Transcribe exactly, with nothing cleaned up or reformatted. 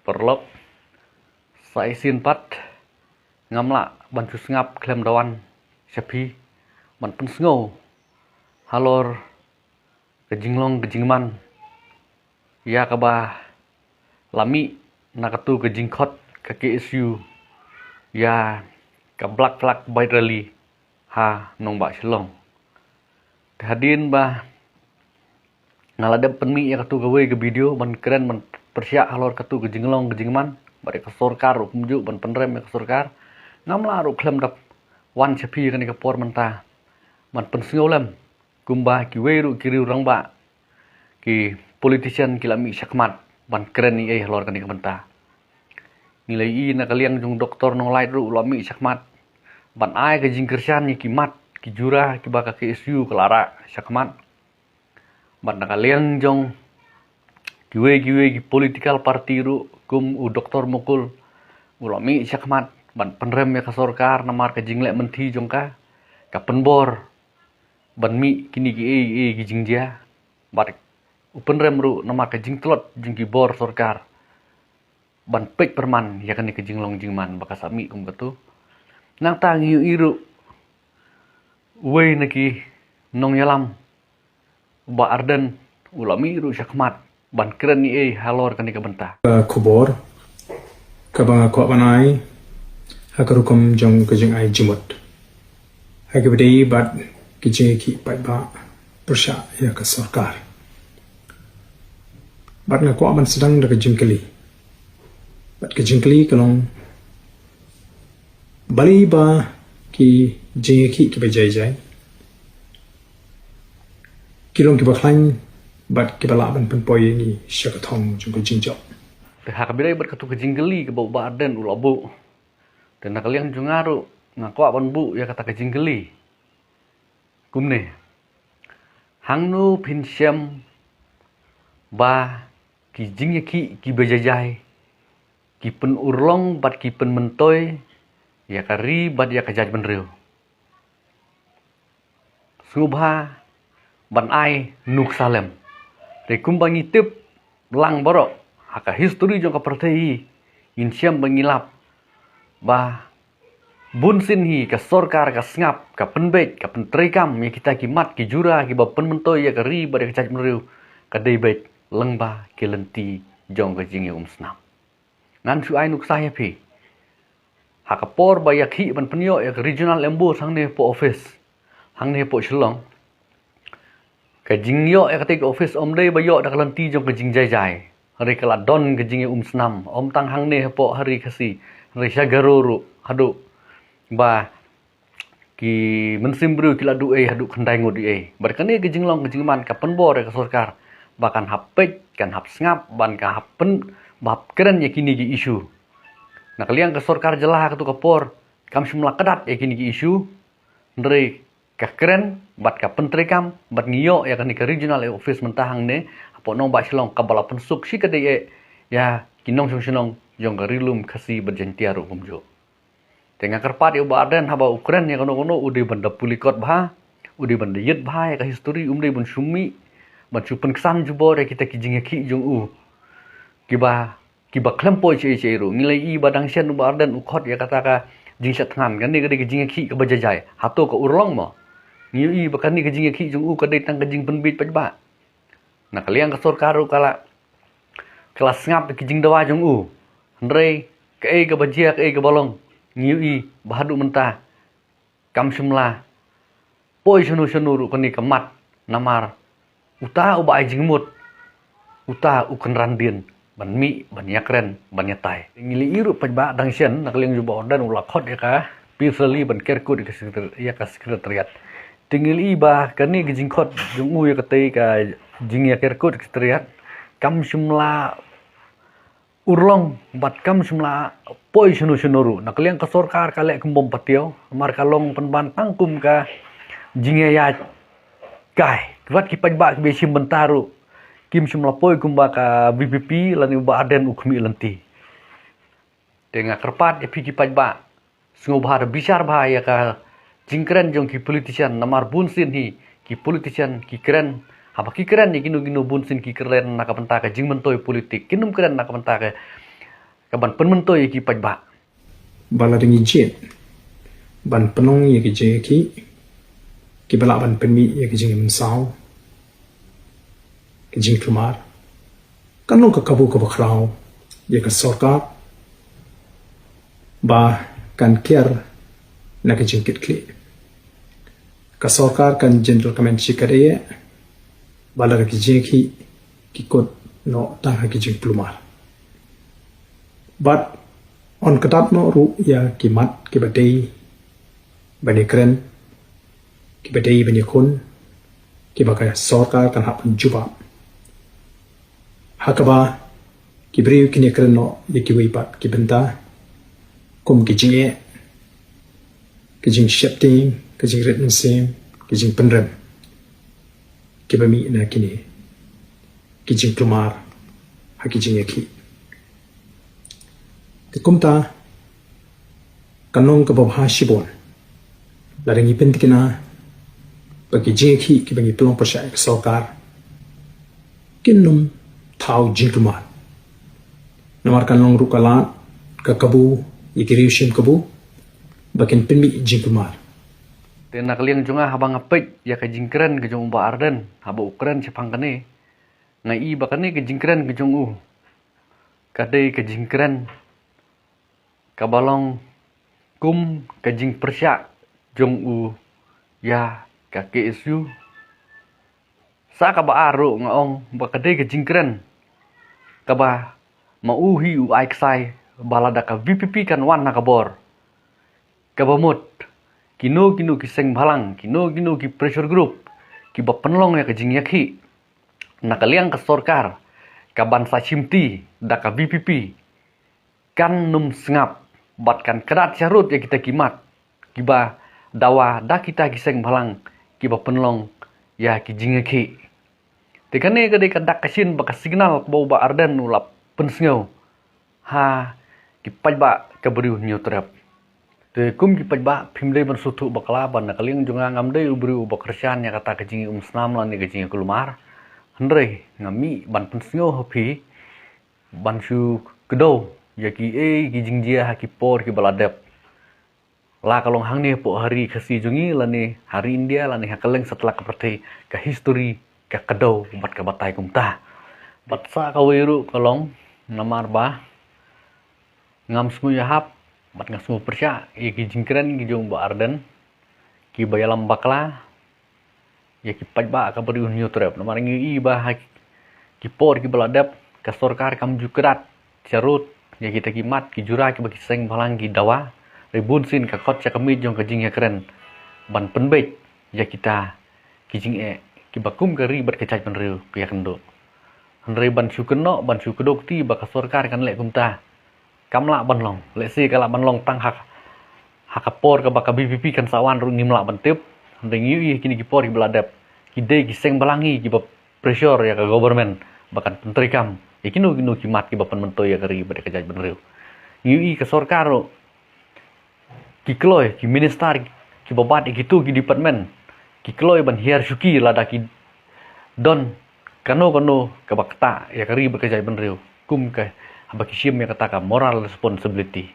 Paralok, sa shisien pat ngam lah ban shu sngap khlem da wan sha phi ban pynsngew halor ka jinglong ka jingman ïa kaba la mih na katu ka jingkhot ka K S U ïa ka Black Flag Bike Rally ha nongbah Shillong. Te hadien ba nga la dep pynmih ïa katu kawei ka video ban kren ban pyrshah halor katu ka jinglong ka jingman bad ïa ka sorkar ruh kumjuh ban pynrem ïa ka sorkar, ngam lah ruh khlem da wan sha phi kane ka por mynta ban pynsngew lem kumba kiwei ruh ki riew rangbah, ki politician ki la mih shakhmat ban kren ei ei halor kane ka bynta. Ngi la ïohi na ka liang jong Doktor Nonglait ruh u la mih shakhmat ban ai ka jingkyrshan ïa ki mat ki jura kiba ka K S U ka la rah shakhmat. Bad na ka liang jong kiwei kiwei ki political party ruh kum u Doktor Mukul u la mih shakhmat ban pynrem ïa ka sorkar namar ka jingleh mynthi jong ka, ka pynbor ban mih kine kiei kiei ki jingjia. Bad u pynrem ruh namar ka jingtlot jong ki bor sorkar ban peit pyrman ïa kane ka jinglong jingman ba ka sa mih kum katu. Nangta ngi ïohi ruh uwei na ki nongïalam, u Bah Ardent, u la mih ruh shakhmat ban kren ei ei halor kane ka bynta. Ka khubor kaba nga kwah ban ai ha ka rukom jong ka jingai jingmut ha kaba ïadei bad ka jingïakhih paidbah pyrshah ïa ka sorkar. Bad nga kwah ban sdang da ka jingkylli. Bad ka jingkylli ka long, balei ba ki jingïakhih kiba jai jai ki long kiba khlaiñ bad kiba lah ban pynpoi ïa ngi sha ka thong jong ka jingjop? Te ha kaba ïadei bad katu ka jingkylli kaba u Bah Ardent u la buh, te na ka liang jong nga ruh nga kwah ban buh ïa kata ka jingkylli kumne: Hangno phin shem ba ki jingïakhih kiba jai jai ki pynurlong bad ki pynmyntoi ïa ka ri bad ïa ka jaitbynriew? Sngewbha ban ai nuksa lem. Te kumba ngi tip lang baroh ha ka history jong ka pyrthei hi, ngin shem ba ngi lap ba bunsien hi ka sorkar ka sngap, ka pynbeit, ka pyntreikam ïa kita ki mat ki jura kiba pynmyntoi ïa ka ri bad ïa ka jaitbynriew, ka dei beit lyngba ki lynti jong ka jingïaumsnam. Ngan shu ai nuksa ïa phi. Ha ka por ba ïakhih ban pynïoh ïa ka regional ambulance hangne hapoh office, hangne hapoh Shillong, ka jingïoh ïa katei ka office ym dei ba ïoh da ka lynti jong ka jingjai jai. Hynrei ka la don ka jingïaumsnam, ym tang hangne hapoh ha ri Khasi, hynrei sha Garo ruh haduh ba ki mynsiem briew ki la duh ei haduh khyndai ngut ei ei. Bad kane ka jinglong ka jingman ka pynbor ïa ka sorkar ba kan hap peit, kan hap sngap, ban ka hap pyn, ba hap kren ïa kine ki issue. Na ka liang ka sorkar jylla ha katu ka por kam shym la kdat ïa kine ki issue, hynrei ka kren bad ka pyntreikam bad ngi ïoh ïa kane ka regional office mynta hangne hapoh nongbah Shillong kaba la pynsuk shi kadei eh ïa ki nongshong shnong jong ka Ri Lum Khasi bad Jaiñtia ruh kumjuh. Te nga kyrpad ïa u Bah Ardent haba u kren ïa kano kano u dei ban da pule kot bha, u dei ban da ïit bha ïa ka history, um dei ban shu mih ban shu pynksan jubor ïa kita ki jingïakhih jong u kiba, kiba khlem poi shaei shaei ruh. Ngi la ïohi ba dang shen u Bah Ardent u khot ïa kata ka jingshah thngan, kane ka dei ka jingïakhih kaba jai jai. Hato ka urlong mo? Ngi ïohi ba kane ka jingïakhih jong u ka dei tang ka jingpynbiej paidbah. Na ka liang ka sorkar ruh ka la, ka la sngap ïa ki jingdawa jong u. Hynrei kaei kaba jia, kaei kaba long, ngi ïohi ba haduh mynta kam shym la poi shano shano ruh kane ka mat, namar uta uba ai jingmut, uta u kynran dien ban mih ban ïakren ban ïatai. Ngi la ïohi ruh paidbah dang shen na ka liang jong u Bah Ardent u la khot ïa ka peace rally ban ker kut ïa ka secretary-, ïa ka secretariat. Te ngi la ïohi ba kane ka jingkhot jong u ïa katei ka jingïaker kut secretariat kam shym la urlong bad kam shym la poi shano shano ruh. Na ka liang ka sorkar ka leh kum bym patiaw, namar ka long pynban tang kum ka jingïaïaid kai. Wat ki paidbah kiba shim bynta ruh kim shym la poi kumba ka VPP lane u Bah Ardent u khmih lynti. Te nga kyrpad ïa phi ki paidbah, sngewbha da bishar bha ïa ka jingkren jong ki politician, namar bunsien hi ki politician ki kren, haba ki kren ïa kino kino bunsien ki kren na ka bynta ka jingmyntoi politik, kin ym kren na ka bynta ka ka ban pynmyntoi ïa ki paidbah. Ba la dang jied ban pynlong ïa ki jingïakhih kiba lah ban pynmih ïa ki jingmynsaw, ki jingkulmar, kan long ka kabu kaba khraw ïa ka sorkar ba kan kiar na ka jingkitkhlieh. Ka sorkar kan jin recommend shi katdei ba lada ki jingïakhih ki kut noh tang ha ki jingkulmar. Bad yn kdap noh ruh ïa ki mat kiba dei ban ïakren, kiba dei ban ïakhun, kiba ka sorkar kan hap ban jubab. Ha kaba ki briew kin ïakren noh ïa kiwei pat ki bynta kum ki jingeh, ki jingsheptieng, ki jingrit mynsiem, ki jingpynrem, kiba mih na kine ki jingkulmar ha ki jingïakhih. Te kumta kan long kaba bha shibun lada ngi pyntikna ba ki jingïakhih kiba ngi pynlong pyrshah ïa ka sorkar kin ym thaw jingkulmar. Namar kan long ruh ka lad ka kabu ïa ki riew shim kabu ba kin pynmih jingkulmar. Te na ka liang jong nga, haba nga peit ïa ka jingkren ka jong u Bah Ardent, haba u kren shaphang kane, nga i ba kane ka jingkren ka jong u ka dei ka jingkren kaba long kum ka jingpyrshah jong u ïa ka K S U. Sa kaba ar ruh nga ong ba ka dei ka jingkren kaba ma u hi u ai ksai ba lada ka V P P kan wan ha ka bor, kaba mut kino kino ki seng bhalang, kino kino ki pressure group kiba pynlong ïa ka jingïakhih na ka liang ka sorkar ka ban sa shimti da ka V P P, kan ym sngap bad kan kdat sharud ïa kita ki mat kiba dawa da kita ki seng bhalang kiba pynlong ïa ki jingïakhih. Te kane ka dei ka dak ka shin bad ka signal kaba u Bah Ardent u la pynsngew ha ki paidbah ka Bri u Hynñiewtrep. Te kum ki paidbah, phim dei ban sngewthuh bakla ba na ka liang jong nga ngam dei u briew uba kyrshan ïa kata ka jingïaumsnam lane ka jingïakulmar. Hynrei nga mih ban pynsngew ha phi ban shu kdew ïa kiei ki jingjia ha ki por kiba la dep, la ka long hangne hapoh ha ri Khasi jong ngi lane ha ri India lane ha kylleng satlak ka pyrthei, ka history ka kdew bad ka batai kumta. Bad sa kawei ruh ka long namar ba ngam sngew ïahap bad nga sngew pyrshah ïa ki jingkren ki jong u Bah Ardent kiba ïalam bakla ïa ki paidbah ka Bri u Hynñiewtrep. Namar ngi i ba ha ki por kiba la dep ka sorkar kam ju kdat sharud ïa kita ki mat ki jura kiba ki seng bhalang ki dawa. Hynrei bunsien ka khot sha ka miej jong ka jingïakren ban pynbeit ïa kita ki jingeh kiba kum ka ri bad ka jaitbynriew ka ïakynduh. Hynrei ban shu kynnoh, ban shu kdew kti ba ka sorkar kan leh kumta, kam lah ban long. Lehse ka lah ban long tang ha, ha ka por kaba ka V P P kan sa wan ruh ngim lah ban tip. Hynrei ngi ïohi kine ki por kiba la dep ki dei ki seng bhalang hi kiba pressure ïa ka government ba kan pyntreikam ïa kino kino ki mat kiba pynmyntoi ïa ka ri bad ïa ka jaitbynriew. Ngi ïohi ka sorkar ruh ki kloi, ki minister kiba bat ïa kito ki department ki kloi ban hiar shuki lada ki don kano kano kaba ktah ïa ka ri bad ka jaitbynriew, kum ka haba ki shim ïa kata ka moral responsibility.